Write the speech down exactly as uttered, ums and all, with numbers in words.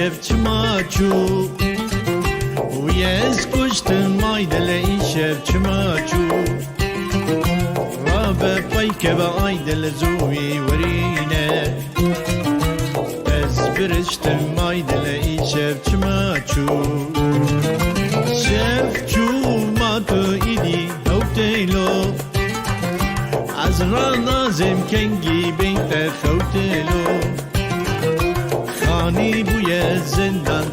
Ev çima çû? Wî ez kuştim, ay dile, îşev çima çû? Rabe peykeve, ay dile, zû wî werîne. Ez biriştim, ay dile, îşev çima çû? Şev çû, ma tu îdî hewtêlo. Ez ranazêm kengî bête xewtêlo. Xanî bûye zindan,